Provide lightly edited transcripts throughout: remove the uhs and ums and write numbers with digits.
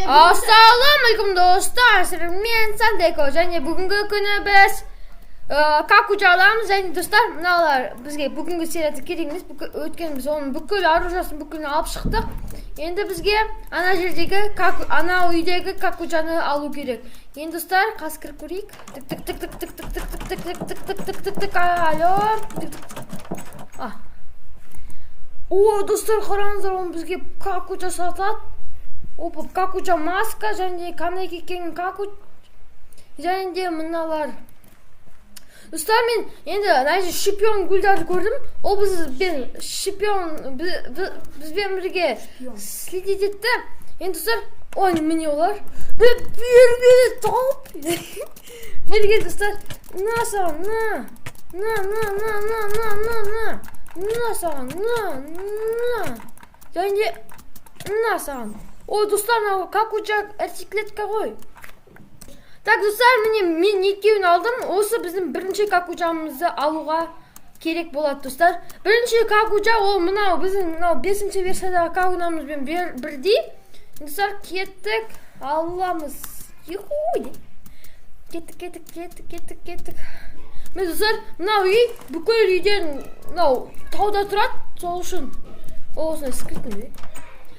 Ассалаумағалейкум, достар! Мен Сандеко және бүгінгі күні біз какуча аламыз. Және, достар, мыналар бізге бүгінгі серияда керек емес, өйткені біз оның бүкіл оружиясын бүкілін алып шықтық. Енді бізге ана жердегі, ана үйдегі какучаны алу керек. Енді, достар, қазір кіріп көрейік. Тік тік тік тік тік тік тік тік тік тік тік тік тік тік, алло. А. О, достар, қараңыздар, оны бізге какуча сатады. Опа, какуча маска және Канеки Кен каку және де мыналар. Достар, мен енді ана жерде шпион гүлдерді көрдім. Ол бізбен шпион бізбен бірге следить етті. Енді, достар, ой, міне олар. Бері кел, тауып. Бері кел, достар. На саған, на. На, на, на, на, на, на, на. На саған, на, на. Және де на саған. О, достар, мынау какуча артиклетка ғой. Так, достар, міне, мен екеуін алдым. Осы біздің бірінші какучамызды алуға керек болады, достар. Бірінші какуча ол мынау біздің мынау бесінші версиядағы какучамызбен бірдей. Достар, кеттік, аламыз. Юху! Кеттік, кеттік, кеттік, кеттік, кеттік. Міне, достар, мынау үй бүкіл үйден мынау тауда тұрады, сол үшін ол осындай скрытный.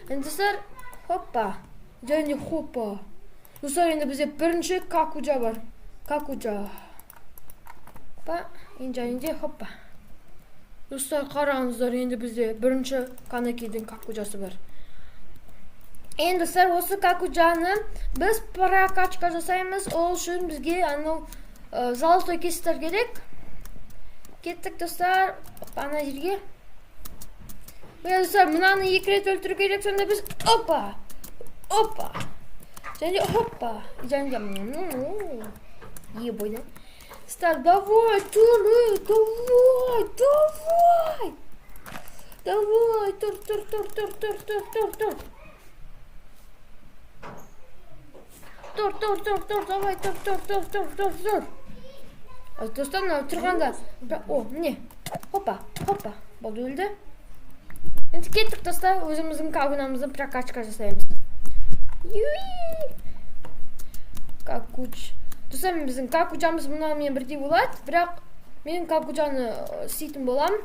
Енді, достар, хоппа. Және хоппа. Достар, енді бізде бірінші какуча бар. Какуча. Хоппа. Енді және де хоппа. Достар, қараңыздар, енді бізде бірінші Канекидің какучасы бар. Енді, достар, осы какучаны біз прокачка жасаймыз. Ол үшін бізге анау золотой кейстер керек. Кеттік, достар, ана жерге. Міне, достар, мынаны екі рет өлтіру керек, сонда біз опа, опа, және хоппа, және де ебой, да? Достар, давай, тұр, давай, давай, давай, тұр, тұр, тұр, тұр, тұр, тұр, тұр, тұр. Тұр, тұр, тұр, тұр, давай, тұр, тұр, тұр, тұр, тұр, тұр. Достар, мынау тұрғанда, о, міне, хоппа, хоппа, болды, өлді. Енді кеттік, достар, өзіміздің кагунамызды прокачка жасаймыз. Юи! Какуч. Достар, біздің какучамыз мынаумен бірдей болады, бірақ мен какучаны істейтін боламын.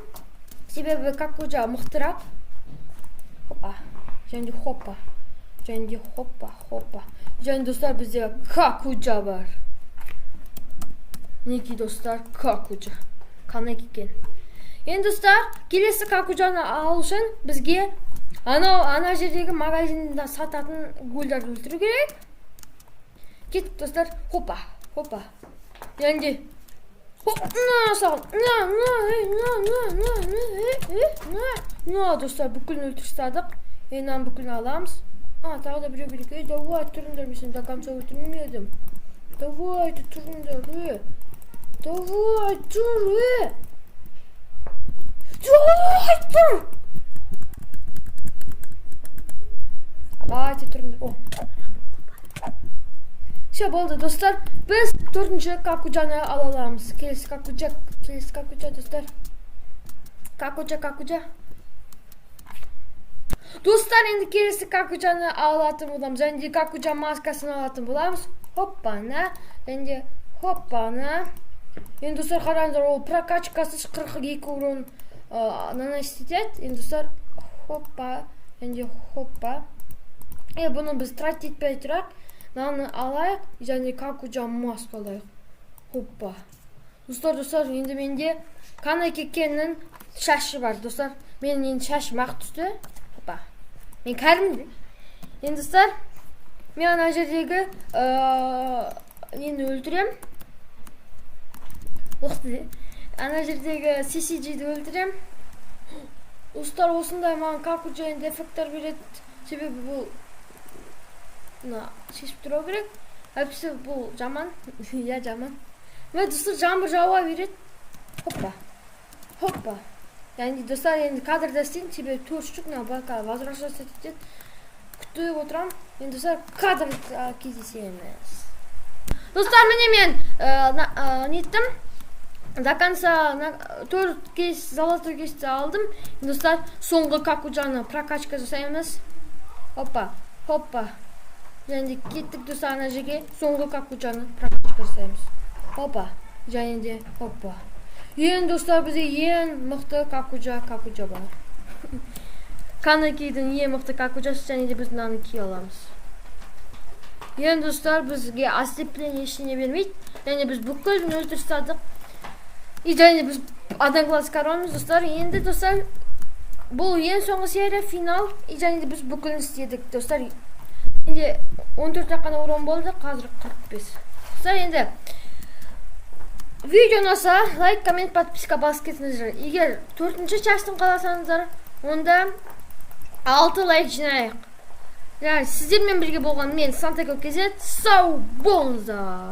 Себебі какуча мықтырақ. Хоппа. Және де хоппа. Және де хоппа, хоппа. Және, достар, бізде какуча бар. Мінекей, достар, какуча. Канеки Кен. Енді, достар, келесі какучаны алу үшін бізге анау ана жердегі магазинда сататын гүлдерді өлтіру керек. Кеттік, достар, хоппа, хоппа. Және де хоп, на саған, на, на, ей, на, на, на, на, ей, ей, на, на, достар, бүкілін өлтіріп тастадық. Енді мынаның бүкілін аламыз. А, тағы да біреу керек. Ей, давай, тұрыңдар, мен сені до конца өлтірмедім. Давайте, тұрыңдар, ей. Давай, тұр, ей. Давай, тұр. Давайте, тұрыңдар. О. Все, болды, достар. Біз төртінші какучаны ала аламыз. Келесі какуча, келесі какуча, достар. Какуча, какуча. Достар, енді келесі какучаны алатын боламыз. Және де какуча маскасын алатын боламыз. Хоппана. Және де хоппана. Енді, достар, қараңыздар, ол прокачкасы 42 урон наносить етеді. Енді, достар, хоппа. Және де хоппа. Бұны біз тратить етпей тұрайық. Мынаны алайық және какуча маска алайық. Хоппа. Достар, достар, енді менде Канеки Кеннің шашы бар, достар. Менің енді шашым ақ түсті. Хоппа. Мен кәрімін. Енді, достар, мен ана жердегі нені өлтірем. Оқты. Ана жердегі CCG-ді өлтірем. Достар, осындай маған какуча енді эффекттер береді. Себебі бұл мына шешіп тұру керек. Әйтпесе бұл жаман. Иә, жаман. Міне, достар, жаңбыр жауа береді. Хоппа. Хоппа. Яғни, достар, енді кадрда істеймін, себебі төрт штук мына пока возвращаться етеді. Күтіп отырамын. Енді, достар, кадр кездесеміз. Достар, міне, мен неттім. До конца төрт кейс, золотой кейсті алдым. Достар, соңғы какучаны прокачка жасаймыз. Хоппа, хоппа. Және де кеттік, достар, ана жерге, соңғы какучаны прокачка жасаймыз. Опа, және де опа. Ең, достар, бізде ең мықты какуча бар, Канекидің ең мықты какучасы. Және де біз мынаны кие аламыз. Енді, достар, бізге ослепление, ештеңе бермейді. Және біз бүкілін өлтіріп тастадық. И және біз один глаз коронамыз, достар. Енді, достар, бұл ең соңғы серия, финал. И және де біз бүкілін істедік, достар. Енді 14 қана урон болды, қазір 45. Достар, енді видео ұнаса, лайк, коммент, подписка басып кетіңіздер. Егер төртінші часть ын қаласаңыздар, онда 6 лайк жинайық. Яғни сіздермен бірге болған мен, Сантеко KZ. Сау болыңыздар!